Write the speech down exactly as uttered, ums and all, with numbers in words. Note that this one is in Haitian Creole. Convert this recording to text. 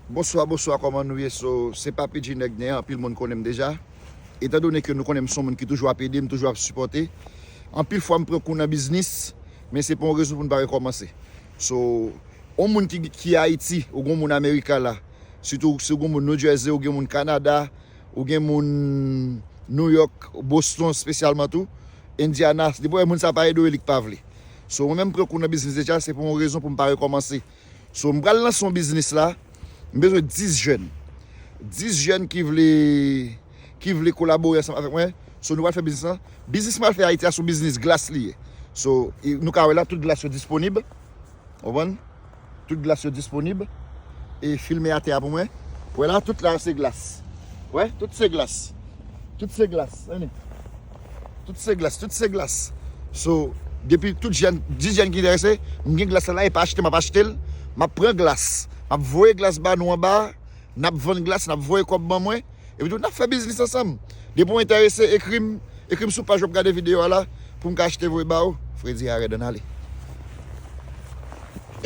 Bonswa, bonswa, kòman nou ye? So, se Papi G Nèg, gen anpil moun konnen m deja. Etan done ke nou konnen m se yon moun ki toujou ap ede, m toujou ap sipòte. Anpil fwa m pran kou nan biznis, men se pou yon rezon pou n pa rekòmanse. So, yon moun ki, ki Ayiti, ou gen moun Amerika la, sitou si ou gen moun New Jersey, ou gen moun Kanada, ou gen moun New York, Boston espesyalman tou, Indiana, depi w wè moun sa pa ede w, e li k pa vle. So, mwen menm m pran kou nan biznis deja, se pou yon rezon pou m pa rekòmanse. So, m pral lanse yon biznis la. M bezwen dis jèn. Dis jèn ki vle, ki vle kolabore ansanm avèk mwen. So, nou pral fè biznis lan. Biznis m pral fè Ayiti a, se yon biznis glas li ye. So, e, nou ka wè la, tout glas yo disponib. Ou konprann? Tout glas yo disponib. E filme atè a pou mwen. Wè la, tout la se glas. Wè, tout se glas. Tout se glas. Ann. Tout se glas, tout se glas. So, depi tout jèn, dis jèn ki enterese, m gen glas la la, e pa achte, m ap achte l. M ap pran glas. M ap voye glas ba nou anba. N ap vann glas, n ap voye kòb ban mwen. Epi tou, n ap fè biznis ansanm. Depi w enterese, ekri m, ekri m sou paj w ap gade videyo a la, pou m ka achte voye ba ou. Fredi a rèd, ann ale.